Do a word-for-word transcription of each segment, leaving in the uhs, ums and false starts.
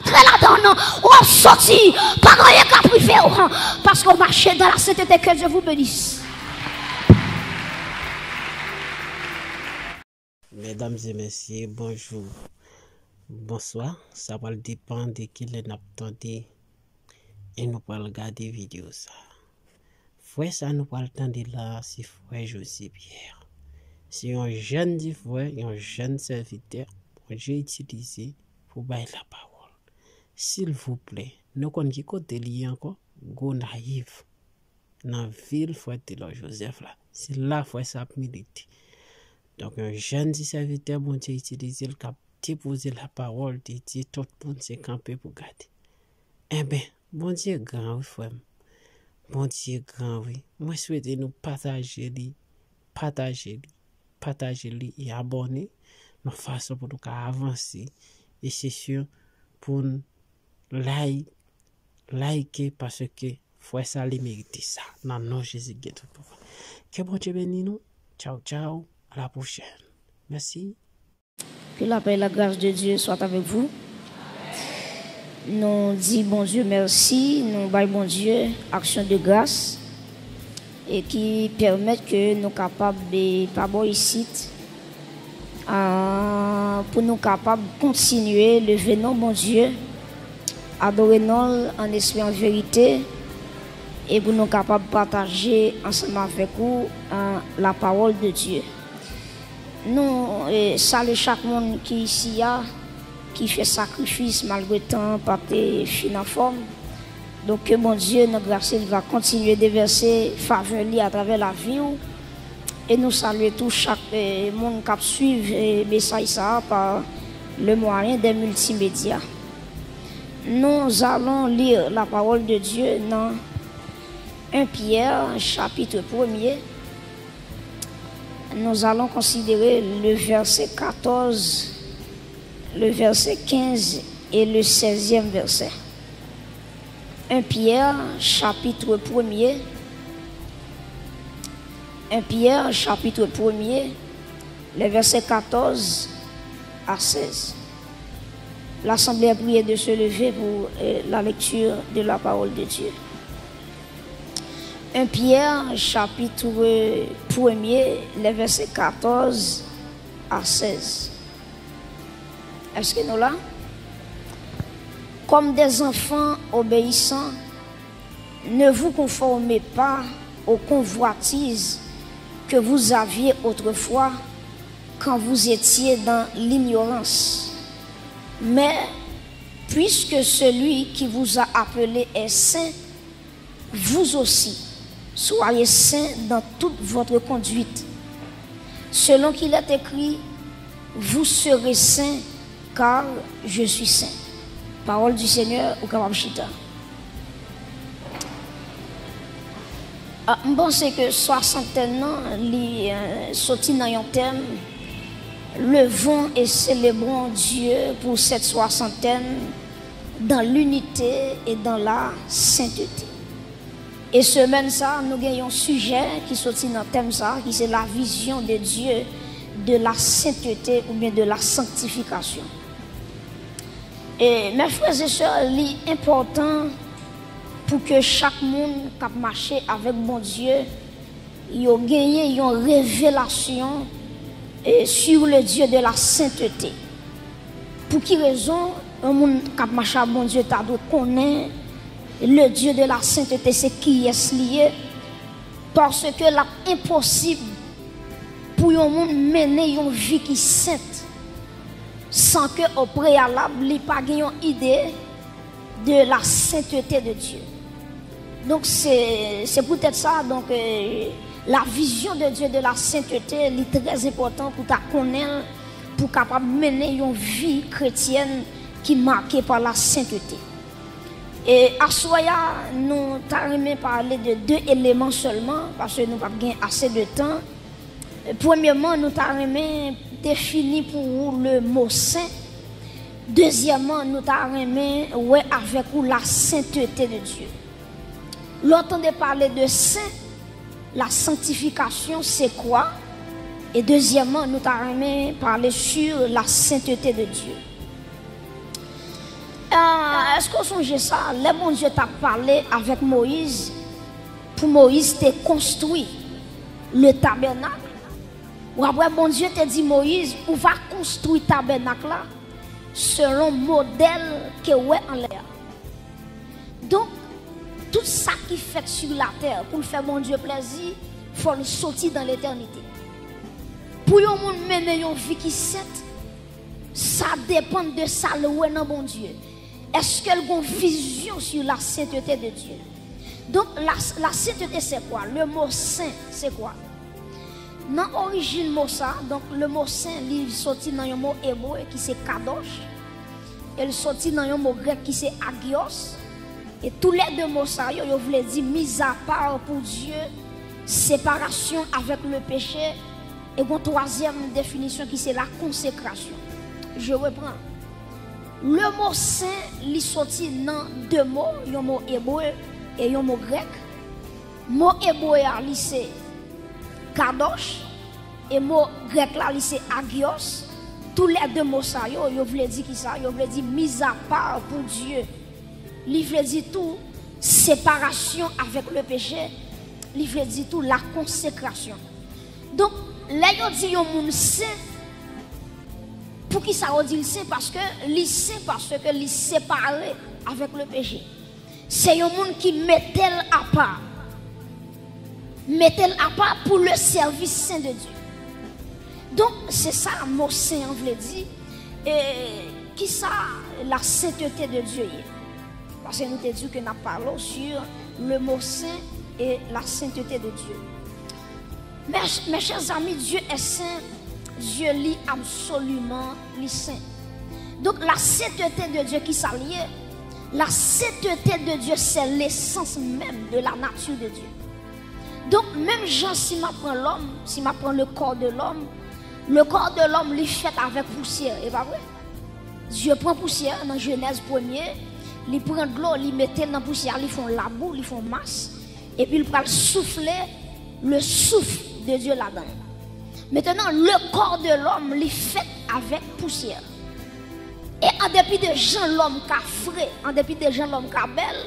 Antre ladan, non, w ap soti, pa gen anyen k ap rive w, paske w mache dans la sainteté. Que Dieu vous bénisse. Medam e mesye, bonjou, bonswa. Sa pral depann de kilè n ap tande e nou pral gade videyo sa. Frè sa nou pral tande la a, se frè José Pierre. Se yon jèn di frè, yon jèn sèvitè Bondye itilize pou bay lapawòl. Silvouplè, nou konn ki kote li ye ankò? Gonayiv, nan vil frè Telor Joseph la. Se la frè sa ap milite. Donk, yon jèn ti sèvitè Bondye itilize l k ap depoze lapawòl de Dye, tout moun se kanpe pou gade. Enben, Bondye gran wi, frè m. Bondye gran wi. Mwen swete nou pataje li, pataje li, pataje li e abòne, yon fason pou nou ka avanse. E se si pou n like, like, paske frè sa li merite sa. Nan non Jezi ki gen tout pouvwa. Ke Bondye beni nou. Tchaw, tchaw. À la prochaine. Mèsi. Que la paix et la grâce de Dieu soient avec vous. Nou di Bondye mèsi, nou bay Bondye aksyon de gras e ki pèmèt ke nou kapab e pa bò isit a, pou nou kapab kontinye leve non Bondye, adore non l an espri an verite e pou nou kapab pataje ansanm avèk ou a, la parole de Dieu. Nou e, salye chak moun ki isi a, ki fè sakrifis malgre tan an pa te fin anfòm. Donk ke Bondye nan gras li va kontinye devèse favè li atravè lavi w. E nou salye tou chak e, moun k ap swiv e, mesaj sa a pa le mwayen dè miltimedya. Nous allons lire la parole de Dieu nan en Pierre chapitre premier. Nous allons considérer le verset quatorze, le verset quinze et le seizième verset. un Pierre chapitre premier, un Pierre chapitre premier, les versets quatorze à seize. L'assemblée est priée de se lever pour euh, la lecture de la parole de Dieu. un Pierre chapitre premier, les versets quatorze à seize. Est-ce que nous là? Comme des enfants obéissants, ne vous conformez pas aux convoitises que vous aviez autrefois quand vous étiez dans l'ignorance. Mais, puisque celui qui vous a appelé est saint, vous aussi, soyez saints dans toute votre conduite. Selon qu'il est écrit, vous serez saints, car je suis saint. Parole du Seigneur, ou kapab chita. Ah, m panse ke swasantèn nan, li euh, soti nan yon tèm, Levons et célébrons Dieu pour cette soixantaine dans l'unité et dans la sainteté. E semèn sa, nou gen yon sijè ki soti nan tèm sa, ki se la vision de Dieu de la sainteté oubyen de la sanctification. E mes frères et sœurs, li enpòtan pou ke chak moun k ap mache avèk Bondye yo genyen yon revelasyon eh, sur le Dieu de la sainteté. Pou ki rezon yon moun k ap mache ak Bondye ta dwe konnen le Dieu de la sainteté se kiyès li ye? Paske l ap enposib pou yon moun mennen yon vi ki sent san ke o preyalab li pa gen yon ide de la sainteté de Dieu. Donk se se poutèt sa donk euh, la vision de Dieu de la sainteté li trè enpòtan pou ta konnen l pou kapab mennen yon vi kretyèn ki make pa la sainteté. E aswè a nou ta renmen pale de de eleman sèlman paske nou p ap gen ase de tan. Premyèman, nou ta renmen defini pou ou le mo sen. Dezyèmman, nou ta renmen wè avèk ou la sentete de Dye. Lè w tande pale de sen, la sanktifikasyon se kwa? E dezyèmman, nou ta renmen pale sur la sentete de Dye. Ah, èske w sonje sa? Lè Bondye t ap pale avèk Moyiz, pou Moyiz te konstwi le tabènak, w ap wè Bondye te di Moyiz, ou va konstwi tabènak la selon modèl ke w wè anlè a. Donk, tout sa ki fèt sou latè pou l fè Bondye plèzi, fò l soti nan letènite. Pou yon moun mennen yon vi ki sent, sa depann de sa l wè nan Bondye. Èske l gon vizyon sou la sentete de Dye? Donk, la, la sentete se kwa? Le mo sen se kwa? Nan orijin mo sa, donk, le mo sen, li soti nan yon mo ebre ki se kadosh, e l soti nan yon mo grèk ki se agios. E toulède mo sa yo, yo vle di mizapa pou Dye, separasyon avèk le peche, e gon twazyèm definisyon ki se la konsekrasyon. Je reprends. Le mo sen, li soti nan de mo, yon mo ebre e yon mo grèk. Mo ebre a, li se kadosh, e mo grèk la, li se agios. Toulède mo sa yo, yo vle di ki sa? Yo vle di mizapa pou Dye. Li vle di tou separasyon avèk le peche. Li vle di tou la konsekrasyon. Donk, lè yo di yon moun sen, poukisa yo di l sen? Paske li sen, paske li separe avèk le peche. Se yon moun ki mete l apa. Mete l apa pou le sèvis sen de Dye. Donk, se sa mo sen an vle di. E kisa la sentete de Dye ye? Paske nou te di ke n ap pale w sur le mo sen e la sentete de Dye. Mes, mes chers amis, Dieu est saint. Dye li absoliman, li sen. Donk, la sentete de Dye, kisa l ye? La sentete de Dye, se lesans menm de la nature de Dieu. Donk, menm jan si m ap pran lòm, si m ap pran le corps de l'homme, le corps de l'homme, li fèt avèk pousyè, e pa vre? Dye pran pousyè nan Jenèz premye, li pran dlo, li mete l nan pousyè, li fè yon labou, li fè yon mas, epi l pral soufle le souffle de Dieu ladan l. Mentnan, le corps de l'homme, li fèt avèk pousyè. E an depi de jan lòm ka fre, an depi de jan lòm ka bèl,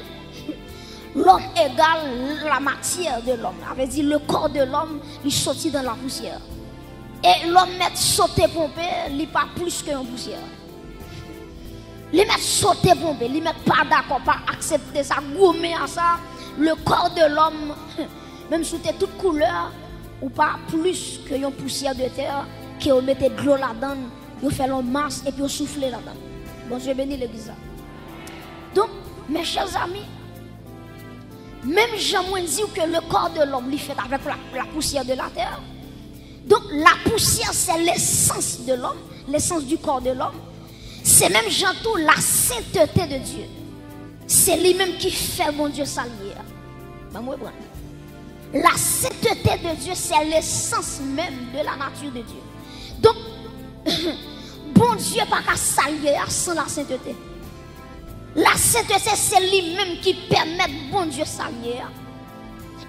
lòm egal la matière de l'homme. Sa vle di, le corps de l'homme, li soti nan la pousyè. E lòm mèt sote ponpe, li pa plis ke yon pousyè. Li mèt sote ponpe, li mèt pa dakò, pa aksepte sa, goumen a sa, le corps de l'homme, menm si w te tout koulè, ou pa plis ke yon pousyè de tè, ke yo mete dlo ladan l, yo fè l yon mas, epi yo soufle ladan l. Bondye beni legliz la. Donk, mes chers amis, menm jan mwen di w ke le corps de l'homme, li fèt avèk la, la poussière de la terre. Donk, la poussière, c'est l'essence de l'homme, l'essence du corps de l'homme. Se menm jan tou, la sainteté de Dieu. Se li menm ki fè Bondye sa l ye a. Ban m reprann. La sainteté de Dieu, c'est l'essence même de la nature de Dieu. Donk, Bondye pa ka sa l ye a san la sainteté. La sainteté, se li menm ki pèmèt Bondye sa l ye a.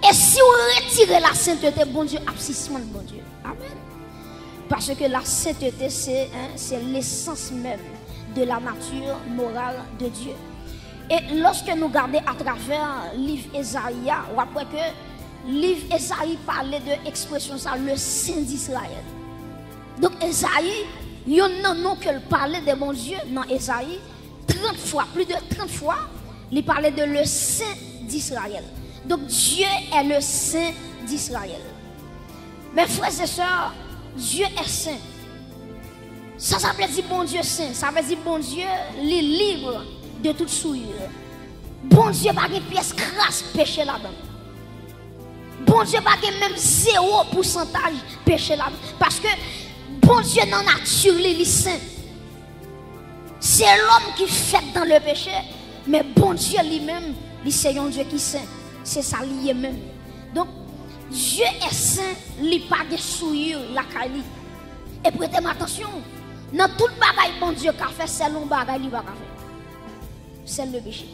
E si w retire la sainteté, Bondye ap sispann Bondye. Amen. Paske la sainteté, se, hein, se l'essence même de la nature morale de Dieu. E lòske nou gade atravè liv Ezayi a, w ap wè ke liv Ezayi pale de ekspresyon sa, le Saint d'Israël. Donk, Ezayi, youn nan non ke l pale de Bondye nan Ezayi, trant fwa, plis de trant fwa, li pale de le Saint d'Israël. Donk, Dieu est le Saint d'Israël. Mes frères et sœurs, Dieu est saint. Sa, sa vle di Bondye sen. Sa vle di Bondye, li lib de tout souillure. Bondye pa gen pyès kras peche ladan l. Bondye pa gen menm zewo pousantaj peche ladan l. Paske Bondye nan nati li, li sen. Se lòm ki fèt dans le péché, men Bondye li menm, li se yon Dye ki sen. Se sa li ye menm. Donk, Dieu est saint, li pa gen souillure lakay li. E prete m atansyon, nan tout bagay Bondye ka fè, sèl yon bagay li pa ka fè. Sèl le péché.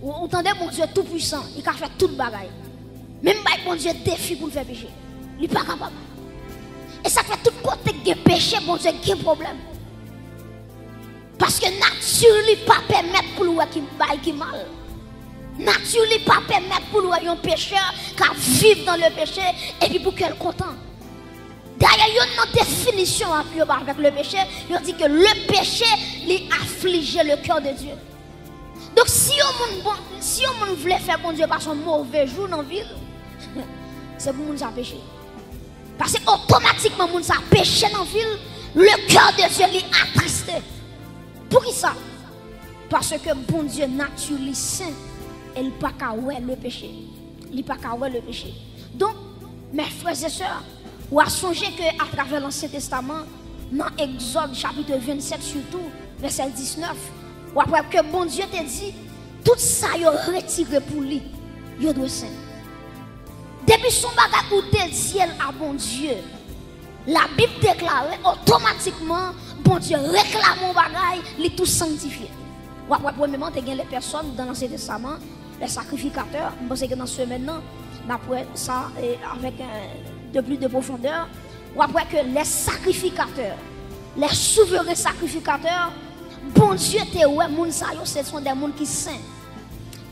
Ou, ou tande Bondye tou pwisan, li ka fè tout bagay. Men m bay Bondye defi pou l fè peche. Li pa kapab. E sa k fè tout kote k gen peche, Bondye gen pwoblèm. Pas, Paske nati li pa pèmèt pou l wè ki bay ki mal. Nati li pa pèmèt pou l wè yon pechè k ap viv nan le peche epi pou kè l kontan. Dayè, youn nan definisyon ap yo ba avèk le peche, yo di ke le peche li aflije le kè de Dye. Donk, si yon moun bon, si yon moun vle fè Bondye pase yon move jou nan vi l, se pou moun sa peche. Paske otomatikman moun sa peche nan vi l, le kè de Dye li atriste. Poukisa? Paske Bondye nati li sen e l pa ka wè le peche. Li pa ka wè le peche. Donk, mes frères et sœurs, w a sonje ke atravè Lansyen Testaman, nan Egzòd chapit vennsèt sitou, vèsè diznèf, w ap wè ke Bondye te di, tout sa yo retire pou li, yo dwe sen. Depi se yon bagay ou dedye l a Bondye, Labib deklare otomatikman Bondye reklame yon bagay, li tou sanktifye. W ap wè premyèman, te gen les personnes dans l'Ancien Testament, les sacrificateurs, m panse ke nan semèn nan, n ap wè sa e, avèk e, de plus de profondeur. W ap wè ke les sacrificateurs, les souverains sacrificateurs, Bondye te wè moun sa yo, se sont des moun ki sen.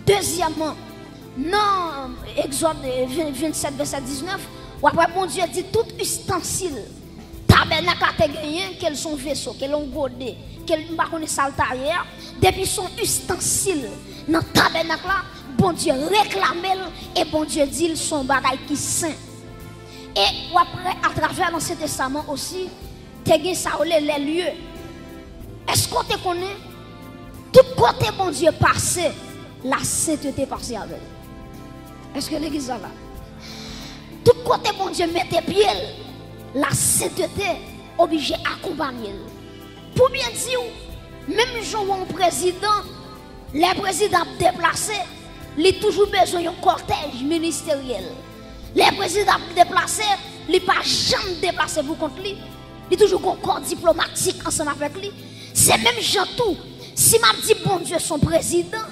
Dezyèmman, nan Egzòd e, ven- vennsèt, vèsè diznèf, w ap wè Bondye di tout istansil tabènak la te genyen, ke l se yon veso, ke l yon gode, ke l m pa konnen sa l ta ye a, depi se yon istansil nan tabènak la, Bondye reklame l e Bondye di l se yon bagay ki sen. E w ap wè atravè Lansyen Testaman osi, te gen sa yo rele les lieux. Èske w te konnen tout kote Bondye pase, lasentete pase avè l? Èske legliz la la? Tout kote Bondye mete pye l, lasentete oblije akonpanye l. Pou byen di w, menm jan w wè yon prezidan, lè prezidan ap deplase, li toujou bezwen yon kòtèj ministeryèl. Lè prezidan ap deplase, li pa janm deplase pou kont li. Li toujou gon kò diplomatik ansanm avèk li. Se menm jan tou, si m ap di Bondye se yon prezidan,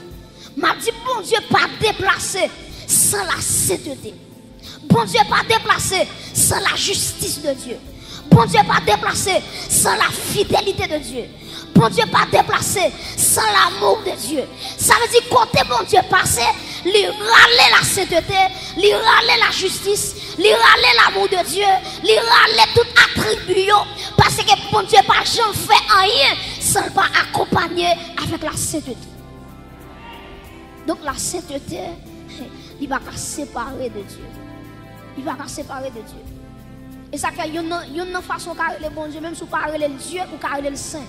m ap di Bondye pa deplase san lasentete. Bondye pa deplase san lajistis de Dye. Bondye pa deplase san lafidelite de Dye. Bondye pa deplase san lamou de Dye. Sa vle di kote Bondye pase, li rale lasentete, li rale lajistis, li rale lamou de Dye, li rale tout atribi yo, paske Bondye pa janm fè anyen san l pa akonpanye avèk lasentete. Donk, lasentete, li pa ka separe de Dye. Li pa ka separe de Dye. E sa fè youn nan, youn nan fason w ka rele Bondye, menm si w pa rele l Dye, ou ka rele l Sen.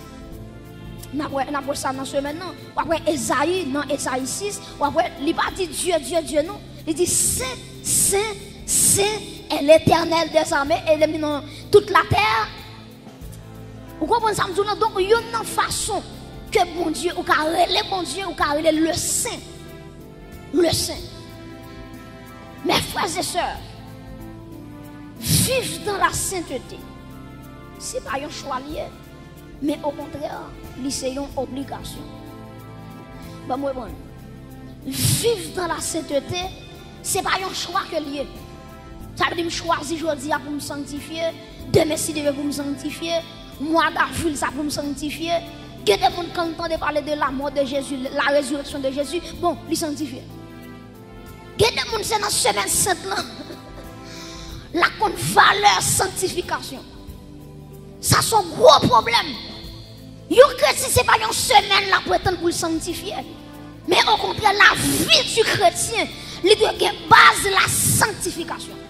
N ap wè, n ap wè sa nan semèn nan. W ap wè Ezayi, nan Ezayi sis, w ap wè, li pa di Dye, Dye, Dye, non. Li di Sen, Sen, Sen est l'Éternel des armées, e li menm nan tout latè. Ou konprann sa m di w lan? Donk, youn nan fason ke Bondye, ou ka rele Bondye, ou ka rele le Sen. Le Sen. Mes frères et sœurs, viv dans la sainteté, se pa yon chwa l ye, men okontrè, li se yon obligasyon. Ban m reprann. Viv dans la sainteté, se pa yon chwa ke l ye. Sa vle di m chwazi jodi a pou m sanktifye, demen si Dye vle pou m sanktifye, mwa davril sa pou m sanktifye. Gen de moun, kan l tande pale de la mort de Jésus, la résurrection de Jésus, bon, li sanktifye. Gen de moun, se nan semèn sent lan l ap konn valè sanktifikasyon. Sa se yon gwo pwoblèm. Yon kretyen, se pa yon semèn l ap pretann pou l sanktifye. Men okontrè, lavi di kretyen, li dwe gen baz la sanktifikasyon.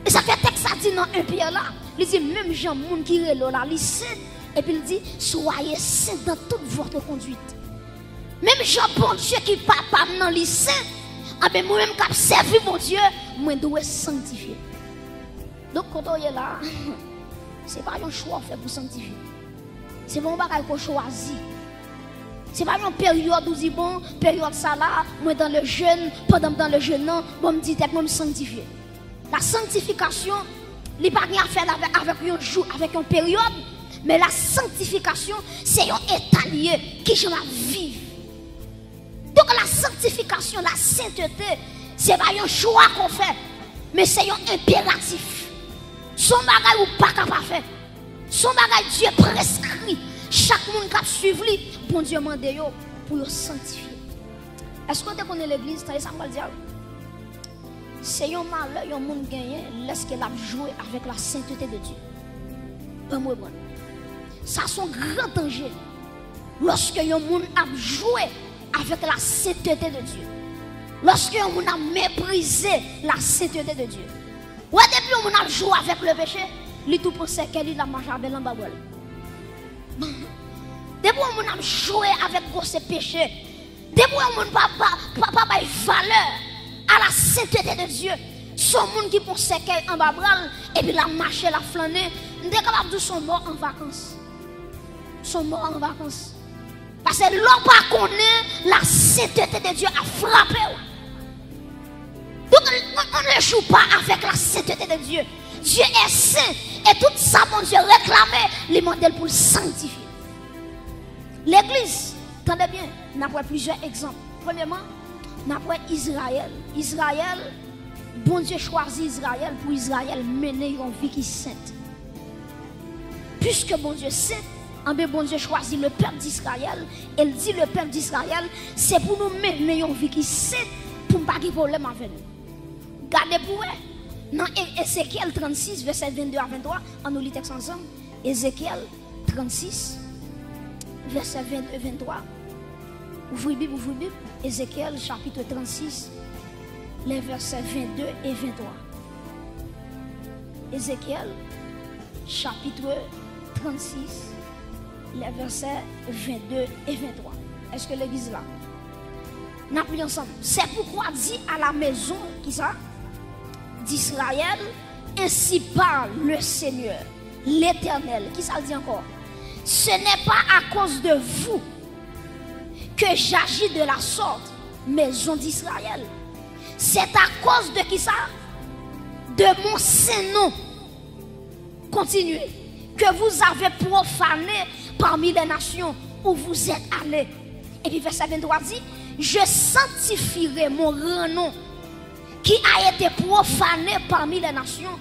E sa fè tèks la di nan en Pyè la, li di, menm jan moun ki rele w la, li sen, epi l di, soyez saints dans toute votre conduite. Menm jan Bondye ki papa m nan, li sen, anben mwen menm k ap sèvi Bondye, mwen dwe sanktifye. Donk, kote w ye la a, se pa yon chwa w fè pou sanktifye. Se pa yon bagay ke w chwazi. Se pa yon peryòd ou di, bon, peryòd sa la, mwen dans le jeûne, pandan m dans le jeûne nan, bon, m di tèt mwen, m sanktifye. La sanktifikasyon, li pa gen afè avè, avèk yon jou, avèk yon peryòd, men la sanktifikasyon, se yon eta l ye, kijan w ap viv. Donk, la sanktifikasyon, la sentete, se pa yon chwa ke w fè, men se yon enperatif. Se yon bagay ou pa ka pa fè. Se yon bagay Dye preskri. Chak moun k ap swiv li, Bondye mande yo pou yo sanktifye. Èske w te konnen legliz? Tande sa m pral di a w. Se yon malè yon moun genyen lèske l ap jwe avèk la sentete de Dye. Ban m reprann. Sa se yon gran danje. Lòske yon moun ap jwe avèk la sentete de Dye. Lòske yon moun ap meprize la sentete de Dye. Wè, depi yon moun ap jwe avèk le peche, li tou pran sèkèy li, l ap mache avè l anba bra l. Depi yon moun ap jwe avèk gwosè peche, depi yon moun pa, pa, pa, pa bay valè a la sentete de Dye, se yon moun ki pran sèkèy anba bra l, epi l ap mache, l ap flannen. M te kapab di w se yon mò an vakans. Se yon mò an vakans. Paske lè w pa konnen, la sentete de Dye ap frape w. Donc, on, on ne joue pas avec la sainteté de Dieu. Dieu est saint. E tout sa Bondye reklame, li mande l pou l sanktifye. Legliz, tande byen, n ap wè plizyè egzanp. Premyèman, n ap wè Izrayèl. Izrayèl, Bondye chwazi Izrayèl pou Izrayèl mennen yon vi ki sent. Puiske Bondye sen, anben Bondye chwazi le pèp d'Izrayèl, e l di le pèp d'Izrayèl, se pou nou mennen yon vi ki sen pou m pa gen pwoblèm avè nou. Gade pou wè, nan E-, Ezekyèl trannsis, vèsè venndè a venntwa, ann nou li tèks ansanm. Ezekyèl trannsis, vèsè venndè, venntwa. Ouvri Bib, ouvri Bib. Ezekyèl, chapitre trannsis, les versets vingt-deux et vingt-trois. Ezekyèl, chapitre trannsis, les versets vingt-deux et vingt-trois. Èske legliz la? N ap li ansanm. C'est pourquoi dis à la maison, kisa? D'Israël, ainsi parle le Seigneur, l'Éternel. Kisa l di ankò? Ce n'est pas à cause de vous que j'agis de la sorte, maison d'Israël. C'est à cause de kisa? De mon saint nom. Continuez. Que vous avez profané parmi les nations où vous êtes allés. Epi vèsè venntwa di, je sanctifierai mon grand nom qui a été profané parmi les nations,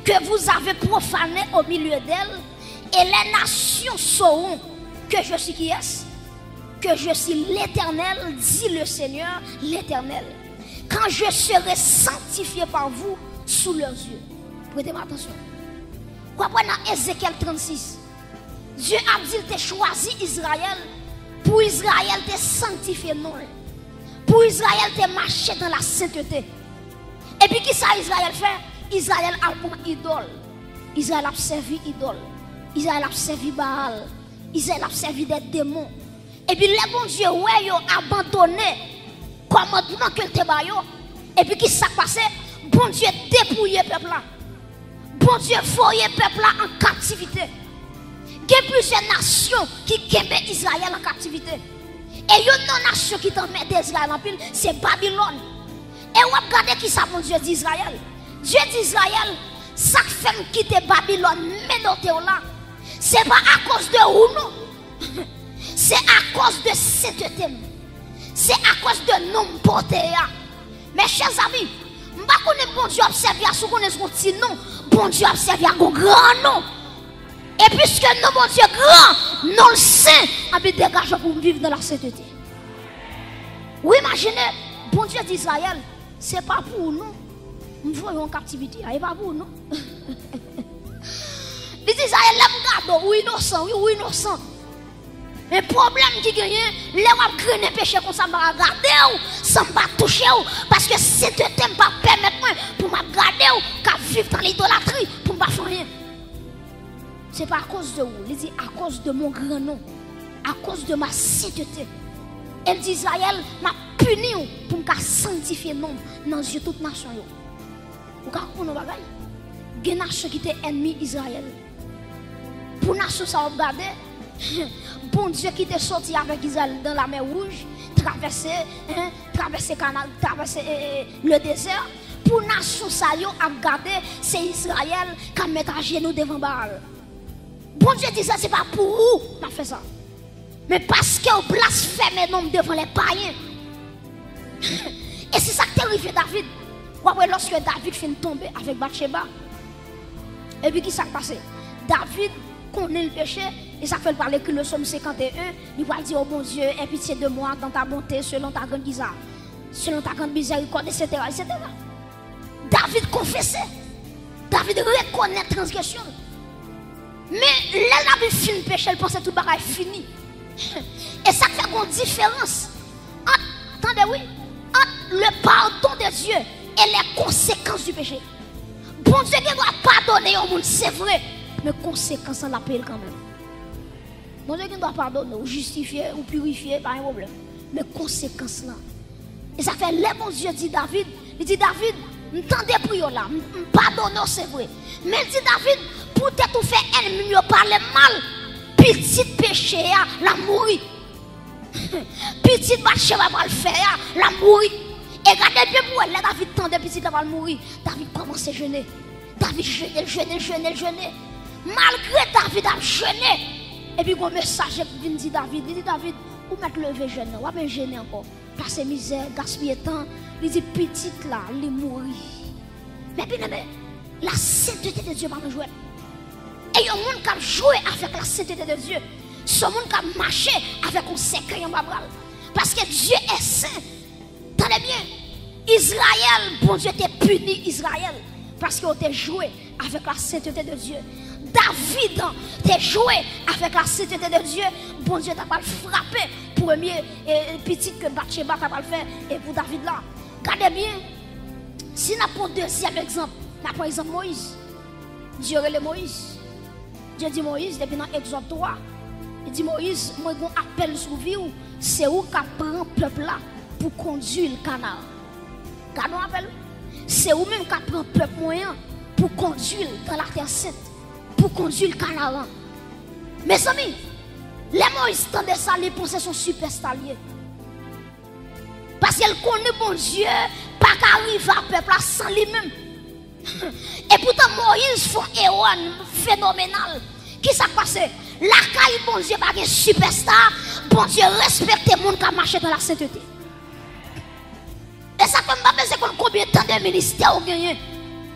que vous avez profané au milieu d'elles, et les nations sauront que je suis qui est? Que je suis l'Éternel, dit le Seigneur, l'Éternel, quand je serai sanctifié par vous sous leurs yeux. Prete m atansyon. W ap wè nan Ezekyèl trannsis, Dye ap di l te chwazi Izrayèl pou Izrayèl te sanktifye non l, pou Izrayèl te mache dans la sainteté. Epi kisa Izrayèl fè? Izrayèl al pran idòl. Izrayèl ap sèvi idòl. Izrayèl ap sèvi Baal. Izrayèl ap sèvi de demon. Epi lè Bondye wè yo abandone kòmandman ke l te ba yo, epi kisa k pase? Bondye depouye pèp la. Bondye voye pèp la an kaptivite. Gen plizyè nasyon ki kenbe Izrayèl an kaptivite. E youn nan nasyon ki t anmède Izrayèl anpil, se Babilòn. E w ap gade kisa Bondye di Izrayèl. Dye di Izrayèl, sa k fè m kite Babilòn menote w la, se pa akoz de ou non. Se akoz de sentete m. Se akoz de non m pote a. Mes chers amis, m pa konnen Bondye w ap sèvi a, si w konnen se yon ti non, Bondye w ap sèvi a gon gran non. E piske non Bondye gran, non l sen, anben degaje w pou m viv nan la sentete. Ou imajine, Bondye di Izrayèl, se pa pou ou non. M voye w an kaptivite a, e pa pou ou non. Li di Izrayèl, lè m gade w, ou inosan, wi, ou inosan. Men pwoblèm ki genyen, lè w ap grennen peche konsa, m pa ka gade w san m pa touche w, paske sentete m pa pèmèt mwen pou m ap gade w k ap viv nan lidolatri pou m pa fè anyen. Se pa akoz de ou, li di, à cause de mon grand nom, à cause de ma sainteté. E l di Izrayèl, m ap pini w pou m ka sanktifye non m nan zye tout nasyon yo. Ou ka konprann yon bagay? Gen nasyon ki te ènmi Izrayèl. Pou nasyon sa w ap gade, Bondye ki te soti avèk Izrayèl nan Lamè Wouj, travèse, hein, travèse kanal, travèse, eh, eh, le dezè. Pou nasyon sa yo ap gade, se Izrayèl k ap met ajenou devan Baal. Bondye di sa, se pa pou ou m ap fè sa. Men paske w blasfeme non m devan lè payen. E se sa k te rive David. W ap wè lòske David fin tonbe avèk Batcheba. Epi ki sa k pase? David konnen l peche, e sa k fè l pral ekri le Sòm senkant e en, li pral di, "O Bondye, aie pitié de moi dans ta bonté, selon ta grande giza, selon ta grande miséricorde, et cetera, et cetera." David konfese. David rekonèt transgresyon l. Men, lè David fin peche, l panse tout bagay fini. E sa k fè gon diferans ant, tande wi, ant le pardon de Dieu et les conséquences du péché. Bondye gen dwa padone yon moun, se vre, men konsekans lan l ap peye l kanmenm. Bondye gen dwa padone w, jistifye, ou pirifye, pa gen pwoblèm. Men konsekans lan. E sa fè lè Bondye di David, li di, "David, m tande priyè w la, m, m padone w, se vre." Men l di, "David, poutèt ou fè ènmi m yo pale m mal, pitit peche a, l ap mouri." Pitit Batcheba pral fè a, l ap mouri. E gade byen pou wè, lè David tande pitit la pral mouri, David kòmanse jene. David jene, l jene, l jene, l jene. Malgre David ap jene, epi gon mesaje vin di David, li di, "David, ou mèt leve jèn nan, w ap jene ankò. Pase mizè, gaspiye tan." Li di, "Pitit la, li mouri." Men byeneme, la sainteté de Dieu pa nan jwèt. E yon moun k ap jwe avèk la sainteté de Dieu, se yon moun k ap mache avèk yon sèkèy anba bra l. Paske Dieu est saint. Tande byen, Izrayèl, Bondye te pini Izrayèl paske yo te jwe avèk la sainteté de Dieu. David te jwe avèk la sainteté de Dieu. Bondye ta pral frape premye, e, pitit ke Batcheba ta pral fè, e, pou David la. Gade byen, si n ap pran dezyèm egzanp, n ap pran egzanp Moyiz. Dye rele Moyiz. Dye di Moyiz, depi nan Egzòd twa, li di, "Moyiz, mwen gon apèl sou vi w, se ou k ap pran pèp la pou kondui l Kanaran." Gade yon apèl, wi. "Se ou menm k ap pran pèp mwen an pou kondui l dans la terre sainte, pou kondui l Kanaran." Mezanmi, lè Moyiz tande sa, li panse se yon sipèsta l ye. Paske l konnen Bondye pa ka rive a pèp la san li menm. Epoutan, Moyiz fè yon erè fenomenal. Kisa k pase? Lakay Bondye pa gen sipèsta, Bondye respekte moun k ap mache dans la sainteté. E sa fè m pa bezwen konn konbyen tan de ministè ou genyen.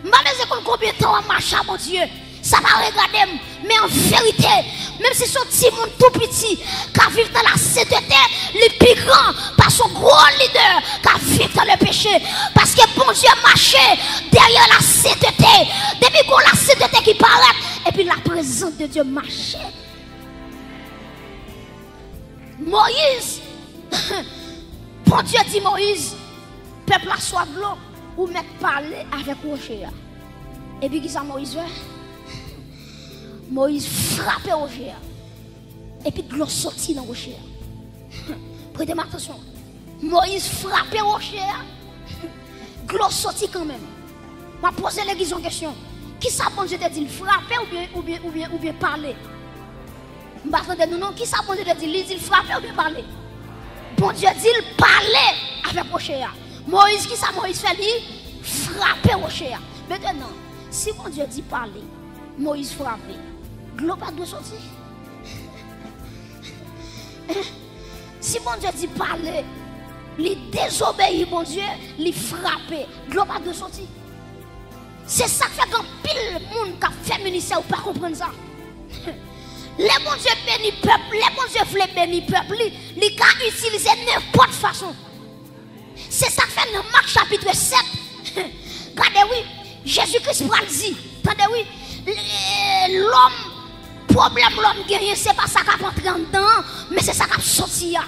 M pa bezwen konn konbyen tan w ap mache a Bondye. Sa pa regade m. Men an verite, menm si se yon timoun tou piti k ap viv nan la sainteté, li pi gran pase yon gwo lidè k ap viv dans le péché. Paske Bondye mache dèyè la sainteté. Depi gon la sainteté ki parèt, epi la prezans de Dye mache. Moyiz, Bondye di Moyiz, pèp la swaf dlo, ou mèt pale avèk woche a. Epi kisa Moyiz fè? Moyiz frape woche a. Epi dlo soti nan woche a. Prete m atansyon. Moyiz frape woche a. Dlo soti kanmenm. M ap poze legliz yon kesyon. Kisa Bondye te di l, frape oubyen, oubyen, oubyen, oubyen pale? M pa tande nou non. Kisa Bondye te di l? Li di l frape oubyen pale? Bondye di l pale avèk woche a. Moyiz, kisa Moyiz fè? Li frape woche a. Mentnan, si Bondye di pale, Moyiz frape, dlo pa dwe soti? Si Bondye di pale, li dezobeyi Bondye, li frape, dlo pa dwe soti? Se sa k fè gen anpil moun k ap fè ministè, ou pa konprann sa. Lè Bondye beni pèp, lè Bondye vle beni pèp li, li ka itilize nenpòt fason. Se sa k fè nan Mak chapit sèt, gade wi, Jezi Kris pral di, tande wi, lòm, pwoblèm lòm genyen, se pa sa k ap antre anndan an, men se sa k ap soti a.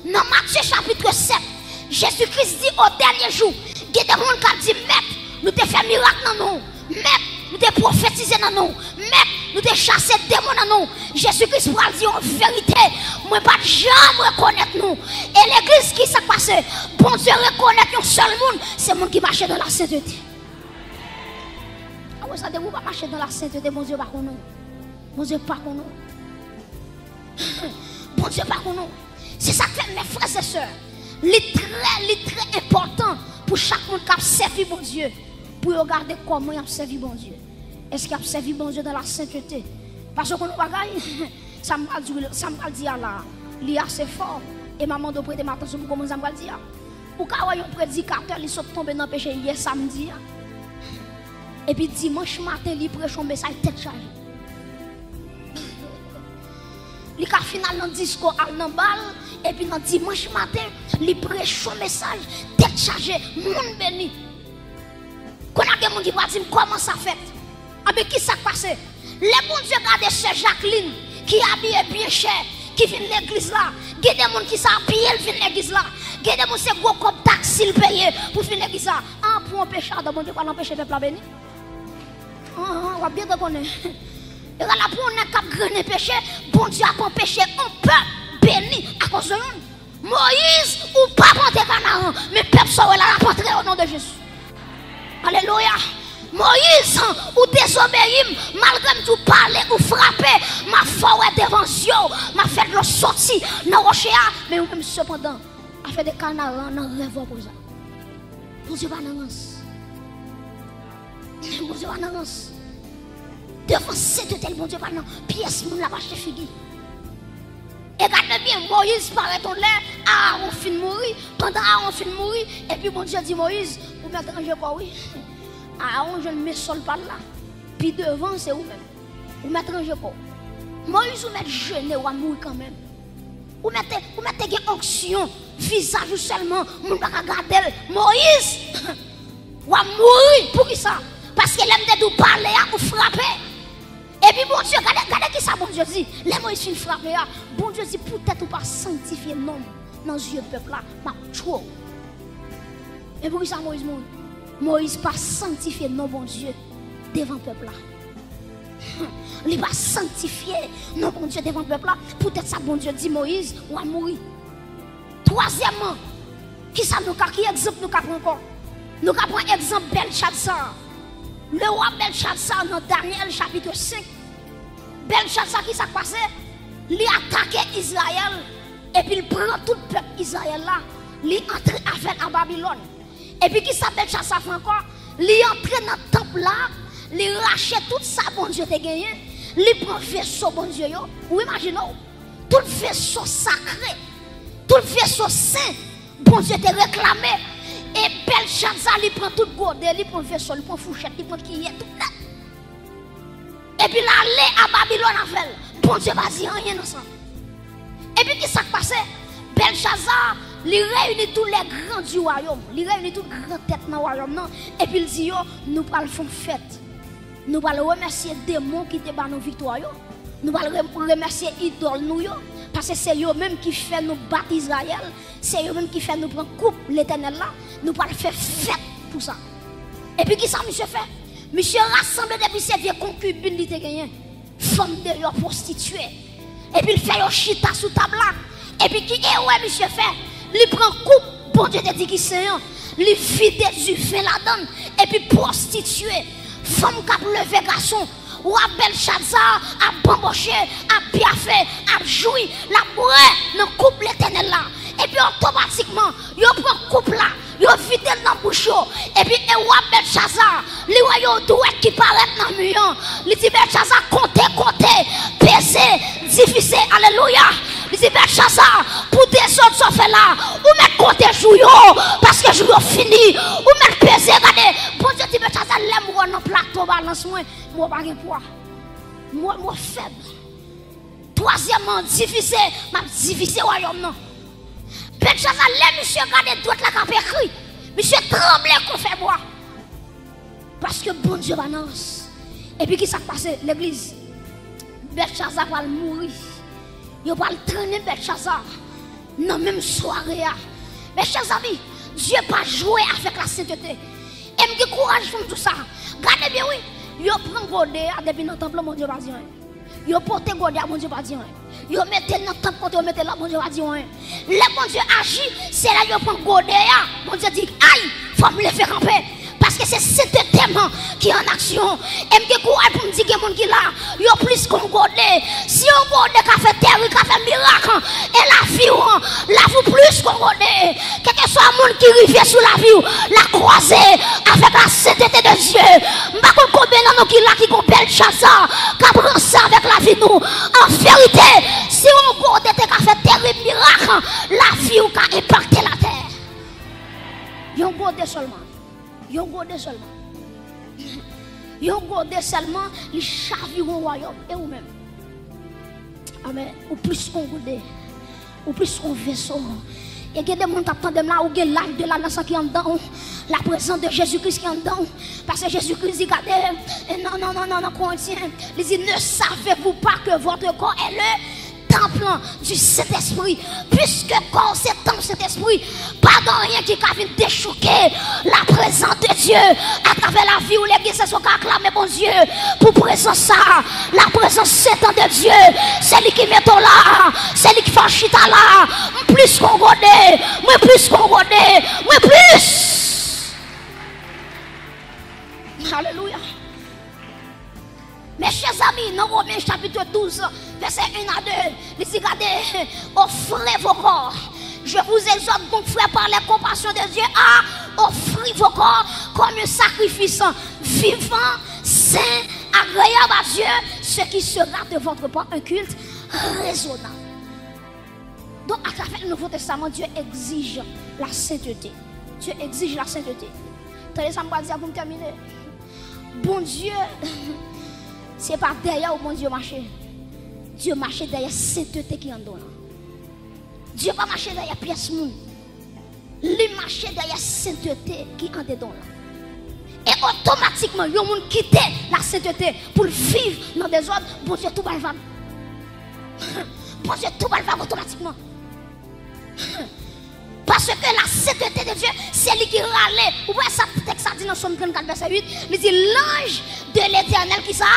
Nan Matye chapit sèt, Jezi Kris di, o dènye jou, gen de moun k ap di, Mèt, nou te fè mirak nan non w. Mèt, nou te pwofetize nan non w. Mèt, nou te chase demon nan non w. Jezi Kris pral di yon verite, mwen pa t janm rekonèt nou. E legliz, kisa k pase? Bondye rekonèt yon sèl moun, se moun ki mache dans la sainteté. Apre sa, depi w pa mache dans la sainteté, Bondye pa konnen w. Bondye pa konnen w. Bondye pa konnen w. Se sa k fè, mes frères et sœurs, li trè, li trè enpòtan pou chak moun k ap sèvi Bondye, pou yo gade kòman y ap sèvi Bondye. Èske y ap sèvi Bondye dans la sainteté? Paske w konn yon bagay, sa m pral di, sa m pral di a la, li ase fò, e m a mande w prete m atansyon pou w konprann sa m pral di a. Ou ka wè yon predikatè, li sot tonbe nan peche yè samdi a. Epi dimanch maten, li preche yon mesaj tèt chaje. Li ka fin al nan disko, al nan bal, epi nan dimanch maten, li preche yon mesaj, tèt chaje, moun beni. Kounye a gen moun ki pral di m, kòman sa fèt? Anben, ki sa k pase? Lè Bondye gade sè Jacqueline, ki abiye byen chè, ki vin legliz la, gen de moun ki se a pye l vin legliz la, gen de moun se gwo kòb taksi l peye pou vin legliz la. An, pou anpeche adan, Bondye pral anpeche pèp la beni. An, an, w ap byen konnen. E la pou yon nèg k ap grennen peche, Bondye ap anpeche yon pèp beni akoz de youn. Moyiz, ou p ap antre Kanaran, men pèp sa w wè la, l ap antre o non de Jezi. Alelouya. Moyiz, ou dezobeyi m, malgre m di w pale, ou frape, m ap fè w wè devan zye w, m ap fè dlo soti nan woche a, men ou menm sepandan, afè de Kanaran nan rèv w ap wè sa. Bondye pa nan rans. Bondye pa nan rans. Devan sentete l, Bondye pa nan pyès moun l ap achte figi. E gade byen, Moyiz parèt yon lè, Aawon fin mouri. Pandan Aawon fin mouri, epi Bondye di Moyiz, ou mèt ranje kò w wi. Aawon jwenn men sòl pa l la. Pi devan, se ou menm. Ou mèt ranje kò w. Moyiz, ou mèt jene, w a mouri kanmenm. Ou mèt, ou mèt te gen onksyon, vizaj ou sèlman, moun pa ka gade l. Moyiz, w a mouri. Poukisa? Paske lè m te di w pale a, ou frape. Epi Bondye, gade, gade kisa Bondye di. Lè Moyiz fin frape a, Bondye di, poutèt ou pa sanktifye non m nan zye pèp la, m ap tchwe w. E poukisa Moyiz mouri? Moyiz pa sanktifye non Bondye devan pèp la. Li pa sanktifye non Bondye devan pèp la. Poutèt sa, Bondye di Moyiz, w a mouri. Twazyèmman, kisa nou ka, ki egzanp nou ka pran ankò? Nou ka pran egzanp Bèlchadza. Lewa Bèlchadza nan Danyèl chapit senk. Bèlchadza, kisa k pase? Li atake Izrayèl, epi l pran tout pèp Izrayèl la, li antre avè l a Babilòn. Epi kisa Bèlchadza fè ankò? Li antre nan tanp la, li rache tout sa Bondye te genyen, li pran veso Bondye yo. Ou imajine w, tout veso sakre, tout veso sen, Bondye te reklame. E Bèlchadza, li pran tout gode, li pran veso, li pran fouchèt, li pran kiyè, tout nèt. Epi l ale a Babilòn avè l. Bondye pa di anyen nan sa. Epi kisa k pase? Bèlchadza, li reyini tout lè gran di wayòm. Li reyini tout gran tèt nan wayòm nan. Epi l di yo, nou pral fè yon fèt. Nou pral remèsye demon ki te ba nou viktwa yo. Nou pral re- remèsye idòl nou yo. Paske se yo menm ki fè nou bat Izrayèl. Se yo menm ki fè nou pran koup Letènèl la. Nou pral fè fèt pou sa. Epi kisa misye fè? Misye rasanble depi se vye konkibin li te genyen. Fanm deyò, pwostitye. Epi l fè yo chita sou tab la. Epi ki erè misye fè? Li pran koup Bondye te di ki sen an. Li vide diven ladan l. Epi pwostitye, fanm k ap leve gason, wa Bèlchadza ap banboche, ap pyafe, ap jwi, l ap bwè nan koup Letènèl la. Epi otomatikman, yo pran koup la, yo vide l nan bouch yo. Epi e wa Bèlchadza, li wè yon dwèt ki parèt nan mi an. Li di Bèlchadza, konte, konte, peze, divize. Alelouya. Li di Bèlchadza, pou dezòd sa w fè la, ou mèt konte jou yo, paske jou yo fini. Ou mèt peze, gade. Bondye di Bèlchadza, lè m wè w nan plato balans mwen, m wè w pa gen pwa. M wè, m wè w fèb. Twazyèmman, divize, m ap divize wayòm nan. Bèlchadza, lè misye gade dwèt la k ap ekri, misye tranble kon fèbwa. Paske Bondye pa nan rans. Epi kisa k pase, legliz? Bèlchadza pral mouri. Yo pral trennen Bèlchadza nan menm sware a. Mechèzanmi, Dye pa jwe avèk lasentete. E m gen kouraj pou m di w sa. Gade byen wi, yo pran gode a depi nan tanp lan, Bondye pa di anyen. Yo pote gode a, Bondye pa di anyen. Yo mete l nan tanp kote yo mete l la, Bondye pa di anyen. Lè Bondye aji, se lè yo pran gode a, Bondye di, ay, fò m leve kanpe. Paske se sentete m ki an aksyon. E m gen kouraj pou m di gen moun ki la, yo plis ke yon gode. Si yon gode ka fè tèri, ka fè mirak, e lavi w, lavi w plis ke yon gode. Kèlkeswa moun ki rive sou lavi w, l a kwaze avèk lasentete de Dye. M pa konn konbyen nan nou ki la ki gon Bèlchadza k ap ranse avèk lavi nou. An verite, si yon gode te ka fè terib mirak, lavi w ka enpakte latè. Yon gode sèlman. Yon gode sèlman. Yon gode sèlman, li chavire yon wayòm. E ou menm? Amen. Ou plis ke yon gode. Ou plis ke yon veso. E gen de moun k ap tande m la, ou gen laj de la nasan ki anndan w. La prezans de Jezi Kris ki anndan w. Paske Jezi Kris di, gade, e nan, nan, nan, nan, nan Korentyen, li di, ne savez-vous pas que votre corps est le temple du Saint-Esprit? Puiske kò w se tanp Sentespri, pa gen anyen ki ka vin dechouke la prezans de Dye atravè lavi w. Legliz, èske w ka aklame Bondye pou prezans sa a? La prezans sent de Dye, se li ki mete w la, se li ki fè w chita la. M plis ke yon gode, mwen plis ke yon gode, mwen plis. Alelouya. Mes chers amis, nan Women chapit douz, vèsè en a de, li di, gade, offrez vos corps. Je vous exhorte donc, frères, par les compassions de Dieu, à offrir vos corps comme un sacrifice vivant, saint, agréable à Dieu, ce qui sera de votre part un culte raisonnable. Donk, atravè le Nouveau Testament, Dieu exige la sainteté. Dieu exige la sainteté. Tande sa m pral di a pou m tèmine. Bondye, se pa dèyè w Bondye mache. Dye mache dèyè sentete ki anndan w lan. Dye pa mache dèyè pyès moun. Li mache dèyè sentete ki andedan w lan. E otomatikman, yon moun kite lasentete pou l viv nan dezòd, Bondye tou ba l vag. Bondye tou ba l vag otomatikman. Paske lasentete de Dye, se li ki rale. Ou wè sa tèks la di nan Sòm trannkat, vèsè uit? Li di, l'ange de l'Éternel, ki sa?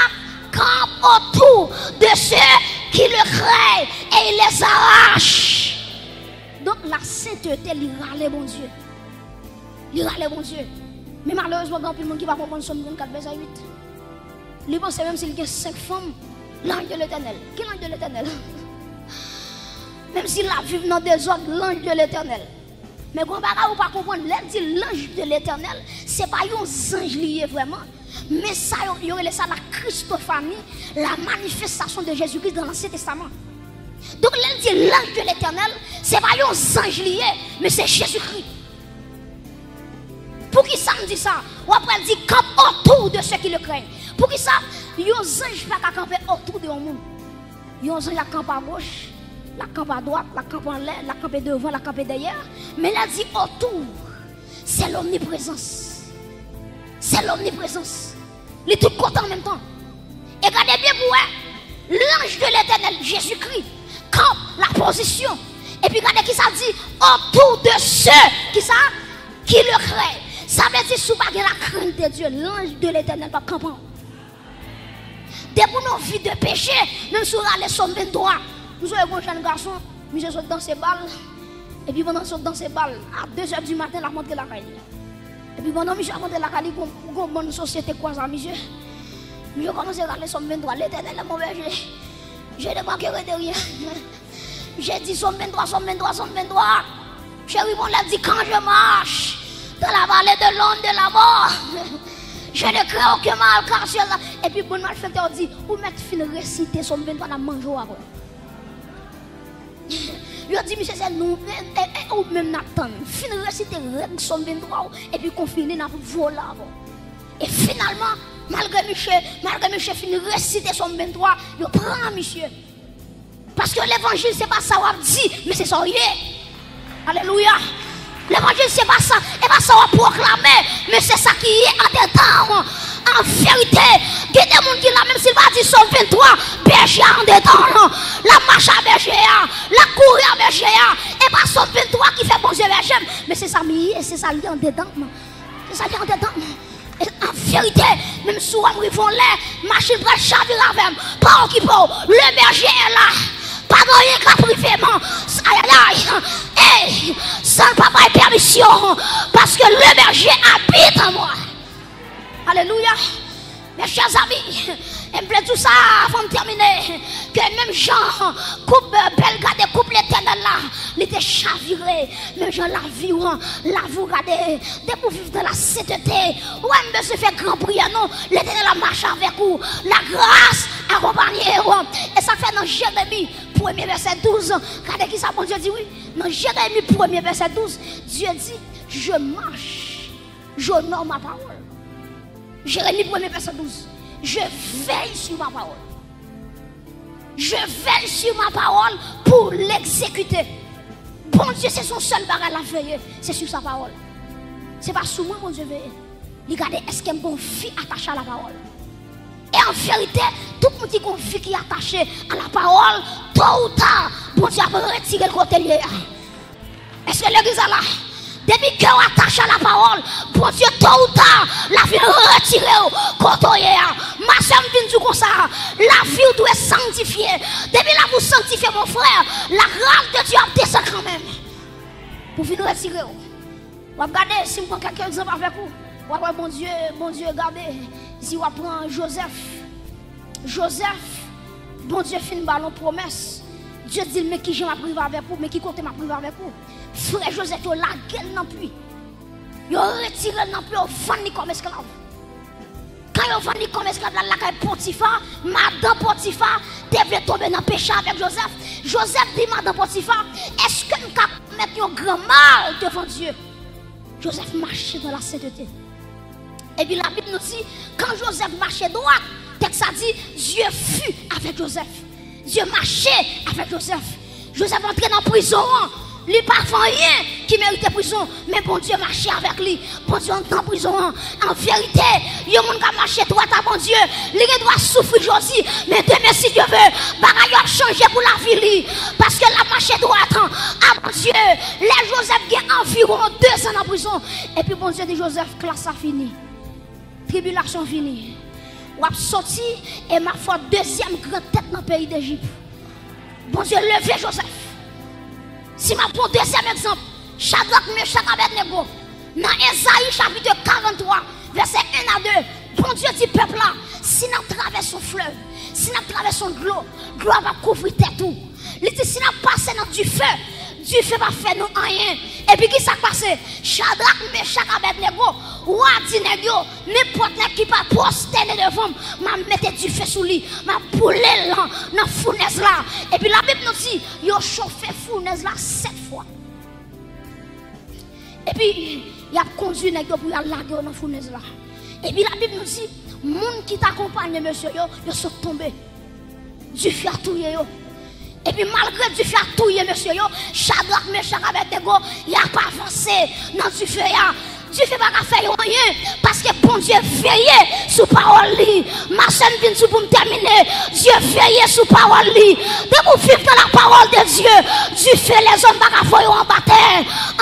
Campe autour de ceux qui le craignent et il les arrache. Donk, lasentete, li rale Bondye. Li rale Bondye. Men malerezman, gen anpil moun ki pa konprann Sòm trannkat, vèsè uit. Li panse menm si l gen senk fanm, l'ange de l'Éternel. Ki l'ange de l'Éternel? Menm si l ap viv nan dezòd, l'ange de l'Éternel. Men gen yon bagay ou pa konprann, lè l di l'ange de l'Éternel, se pa yon zanj li ye vrèman. Men sa yo, yo rele sa la Christophanie, la manifestation de Jésus-Christ dans l'Ancien Testament. Donk, lè l di l'ange de l'Éternel, se pa yon zanj li ye, men se Jezikri. Poukisa m di sa? W ap wè l di, campe autour de ceux qui le craignent. Poukisa yon zanj pa ka kanpe otou de yon moun? Yon zanj ap kanpe agoch, l ap kanpe adwat, l ap kanpe anlè, l ap kanpe devan, l ap kanpe dèyè. Men lè l di otou, se lomniprezans. Se lomniprezans. Li tout kote an menm tan. E gade byen pou wè, l'ange de l'Éternel, Jezikri, kanpe la pozisyon. Epi gade ki sa l di, autour de ceux, ki sa? Qui le craignent. Sa vle di, si w pa gen la crainte de Dieu, l'ange de l'Éternel p ap kanpe w. Depi w nan vi de peche, menm si w rale Sòm venntwa, m sonje gon jèn gason, misye sot danse bal, epi pandan l sot danse bal, a de zè di maten, l ap rantre lakay li. Epi pandan misye ap rantre lakay li, gon, gon bann sosyete kwaze ak misye. Misye kòmanse rale Sòm venntwa, L'Éternel est mon berger, je ne manquerai de rien. Misye di Sòm venntwa, Sòm venntwa, Sòm venntwa. Cheri, bon, lè l di, quand je marche dans la vallée de l'ombre de la mort, je ne crains aucun mal, car tu es là. Epi bann malfektè yo di, ou mèt fin resite Sòm venntwa, n ap manje w apre. Yo di misye se nou, e, e, e ou menm n ap tann. Fin resite règ Sòm venntwa w, epi konfini n ap vole avè w. E finalman, malgre misye, malgre misye fin resite Sòm venntwa, yo pran misye. Paske levanjil se pa sa w ap di, men se sa w ye. Alelouya. Levanjil se pa sa, e pa sa w ap pwoklame, men se sa ki ye andedan w. An verite, gen de moun ki la, menm si l pa di Sòm venntwa, bèje a andedan l. L ap mache a bèje a, l ap kouri a bèje a. E pa Sòm venntwa ki fè Bondye bèje m, men se sa m ye, se sa l ye andedan m. Se sa l ye andedan m. E an verite, menm si w wè m rive yon lè, machin pral chavire avè m, pa okipe w. Le berger est là. Pa gen anyen k ap rive m. Ayayay. Ey, san l pa bay pèmisyon. Paske le berger habite en moi. Alelouya. Mes chers amis, e m vle di w sa avan m tèmine, ke menm jan koup, bèl gade koup Letènèl la, li te chavire, menm jan lavi w, lavi w gade, depi w viv nan lasentete, ou wè m bezwen fè gran priyè non, Letènèl ap mache avèk ou, lagras akonpanye w. E sa k fè nan Jeremi premye vèsè douz, gade kisa Bondye di wi, nan Jeremi premye vèsè douz, Dye di, je marche. J'honore ma parole. Jérémie premier, verset douze. Je veille sur ma parole. Je veille sur ma parole pour l'exécuter. Bondye se sou sèl bagay l ap veye, se sou sa pawòl. Se pa sou mwen Bondye veye. Li gade èske m gon vi atache a la pawòl. E an verite, tout moun ki gon vi ki atache a la pawòl, to ou ta, Bondye ap retire l kote l ye a. Èske legliz la la? Depi ke w atache a la pawòl, Bondye to ou ta, l ap vin retire w kote w ye a. Ma sè, m vin di w konsa, lavi w dwe sanktifye. Depi lavi w sanktifye, mon frè, la grâce de Dieu ap desann kanmenm pou vin retire w. W ap gade, si m pran kèk egzanp avèk ou, w ap wè Bondye, Bondye gade, si w ap pran Jozèf. Jozèf, Bondye fin ba l yon pwomès. Dye di l, men kijan m ap rive avèk ou, men ki kote m ap rive avèk ou. Frè Jozèf yo lage l nan pwi. Yo retire l nan pwi, yo vann li kòm esklav. Kan yo vann li kòm esklav, l al lakay Potifa, madan Potifa te vle tonbe nan peche avèk Jozèf. Jozèf di madan Potifa, èske m ka komèt yon gran mal devan Dye? Jozèf mache dans la sainteté. Epi Labib nou di, kan Jozèf mache dwat, tèks sa di, Dye fut avec Joseph. Dye mache avèk Jozèf. Jozèf antre nan prizon an. Li pa fè anyen ki merite prizon, men Bondye mache avèk li. Bondye anndan prizon an. An verite, yon moun k ap mache dwat a Bondye, li gen dwa soufri jodi, men demen, si Dye ve, bagay yo ap chanje pou lavi li. Paske l ap mache dwat a Bondye. Lè Jozèf gen anviwon dezan nan prizon, epi Bondye di Jozèf, klas la fini. Tribilasyon fini. W ap soti e m ap fè w dezyèm gran tèt nan peyi Dejip. Bondye leve Jozèf. Si m ap pran dezyèm egzanp, Chadrak, Mechak, Abèdnego, nan Ezayi chapit karanntwa, vèsè en a de, Bondye di pèp la, si n ap travèse yon flèv, si n ap travèse yon dlo, dlo a p ap kouvri tèt ou. Li di, si n ap pase nan dife, dife p ap fè nou anyen. Epi ki sa k pase? Chadrak, Mechak, Abèdnego, wa di nèg yo, nenpòt nèg ki pa pwostène devan m, m ap mete dife sou li, m ap boule l nan, nan founèz la. Epi Labib nou di, yo chofe founèz la sèt fwa. Epi, y ap kondui nèg yo pou y al lage yo nan founèz la. Epi Labib nou di, moun ki t akonpanye mesye yo, yo sot tonbe. Dife a touye yo. Epi malgre dife a touye mesye yo, Chadrak, Mechak, Abèdnego, y ap avanse nan dife a. Dife pa ka fè yo anyen, paske Bondye veye sou pawòl li. Ma sè, m vin di w pou m tèmine, Dye veye sou pawòl li. Depi w viv nan la parole de Dieu, dife lèzòm pa ka voye w anba tè.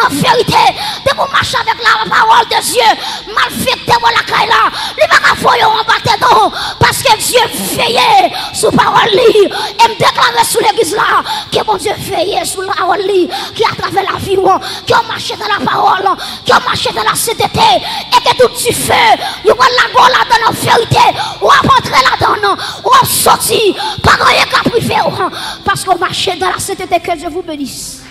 An verite, depi w mache avèk la parole de Dieu, malfektè bò lakay la, li pa ka voye w anba tè non, paske Dye veye sou pawòl li. E m deklare sou legliz la, ke Bondye veye sou pawòl li, ke atravè lavi w, ke w mache nan la parole, ke w mache nan la sentete, e ke tout dife yo pral lage w ladan l an verite, w ap antre ladan l, w ap soti, pa gen anyen k ap rive w, paske w mache dans la sainteté. Que Dieu vous bénisse.